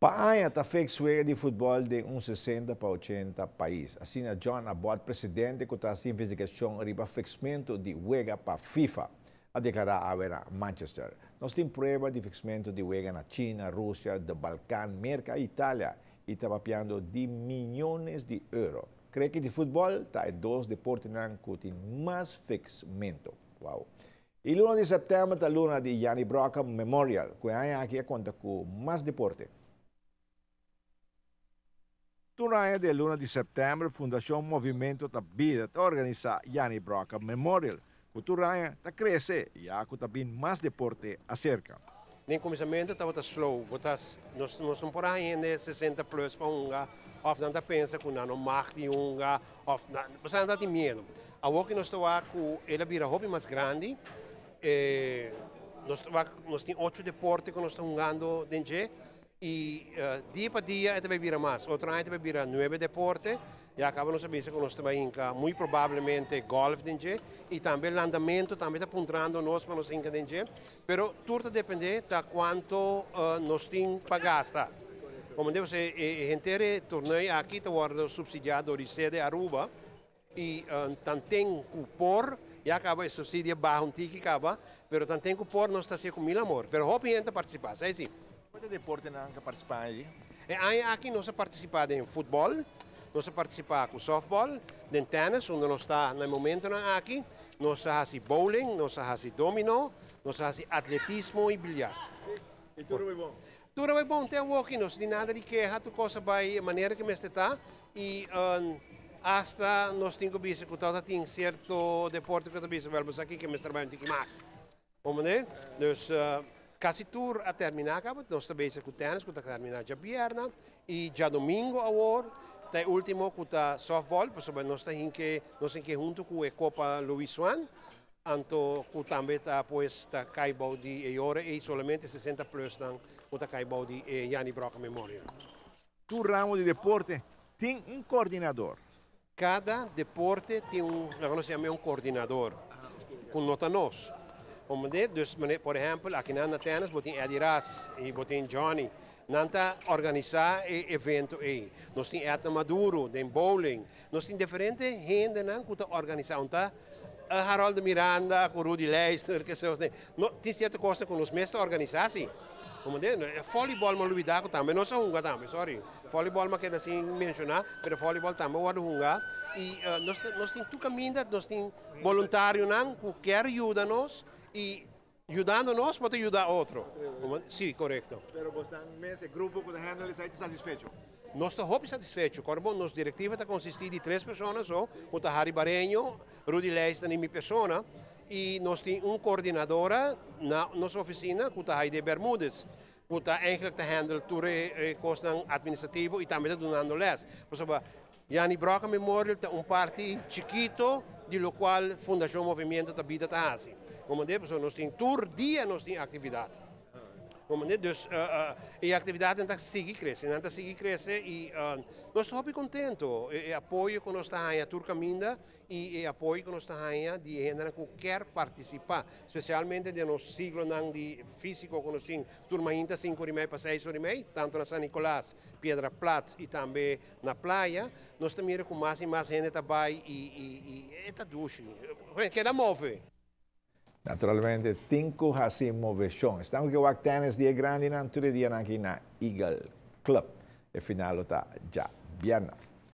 Pa aña ta fix wega di futbol den un 60 pa 80 pais. Asina John Abbott, presidente cu ta haci investigacion riba fixmento di wega pa FIFA, a declara awe na Manchester. Nos tin prueba di fixmento di wega na China, Rusia, de Balkan, Merca y Italia y ta papiando di miyones di euro. Cricket y futbol ta e dos deportenan cu tin mas fixmento. Wow. E luna di september ta luna di Jani Brokke Memorial, cu aki a conta cu mas deporte. Tur aña den luna di september, Fundacion Movimento ta Bida ta organisa Jani Brokke Memorial. Cu tur aña ta crece y cu tambe mas deporte acerca. Na cuminsamento tabata slow, nos no por ainda 60 plus pa hunga, of nan ta pensa cu nan no mag di hunga, of bo nan tin miedo. Awor cu nos ta cu el a bira hopi mas grandi, nos tin ocho deporte cu nos ta hungando den y dia pa dia ta bira mas. Otro aña ta bira nuebe deporte, y a caba nos a cu nos tambe muy probablemente golf den y tambe landamento tambe ta puntrando nos pa nos hinca den. Pero tur ta depende di cuanto nos tin pa gasta. Como debe ser, henter torneo aki ta subsidia door di sede Aruba y tanten cu por, ya caba e subsidio baha un tiki caba, pero tanten cu por nos ta cu mil amor. Pero hopi hende participa, esey si. Cua deportenan ta participa ey? E aki nos a participa den futbol, nos a participa cu softball, den tennis, unda nos ta na e momento aki, nos a haci bowling, nos a haci domino, nos a haci atletismo y biljar. Y tur ta bon? Tur ta bon, te aki, no tin nada di keha, tur cos a bay manera cu mester ta, y hasta nos tin cu bisa cu tin cierto deporte cu ta bisa, wel, aki cu mester bay un tiki mas. Como ne? Dus casi tur a termina caba, nos ta bezig cu tennis, cu ta termina diabierna, y diadomingo awor, ta ultimo cu ta softball, pasobra nos ta hinke, nos hinke hunto cu e Copa Luis Swan, anto cu tambe ta pues ta cay bou di e ora y solamente 60 plus nan cu ta cay bou di Jani Brokke Memorial. Tur ramo di deporte tin un coordinador. Cada deporte tin un, nos ta yama un coordinador, cu no ta nos. Como de, dus, por ehempel, aki na tennis, bo tin Eddie Ras y bo tin Johnny. Nan ta organisa e evento ey. Nos tin Edna Maduro, den bowling. Nos tin diferente hendenan cu ta organisa. Anto, Harold Miranda, cu Rudy Leisner, cu esey. No, tin cierto cos cu nos mes ta organisa, si. Como de, volleyball m'a lubida tambe, no ta hunga tambe, sorry. Volleyball m'a keda sin menciona, pero volleyball tambe ta hunga. Y nos tin tur caminda, nos tin voluntarionan cu kier yuda nos y yudando nos pa yuda otro. Si, corecto. Pero bo mes, e grupo cu ta handle esey, ta satisfecho? Nos ta hopi satisfecho. Awor, nos directiva ta consisti di tres persona so, cu Harry Bareño, Rudy Leisner y mi persona, y nos tin un coordinadora na nos oficina, cu ta Heide Bermudez, cu ta eigenlijk ta handle tur e cos administrativo y tambe ta dunando les. Pasobra, Jani Brokke Memorial ta un parti chikito di loke Fundacion Movimento ta Bida ta haci. Como de, nos tin tur dia nos tin actividad. Como de, dus e actividad ta sigui crece, ta sigui crece y nos ta contento. E apoyo cu nos ta haya tur caminda y e apoyo cu nos ta haya di hende cu kier participa, especialmente den nos ciclo di fisico cu nos tin tur mainta 5:30 pa 6:30, tanto na San Nicolas, Piedra Plat y tambe na Playa, nos ta mira cu mas y mas hende ta bay y ta dushi. Keda move. Naturalmente, tin cu haci movecion. Stamos cu tennis dia grandi na tur dia aki na Eagle Club. E final ta diabierna.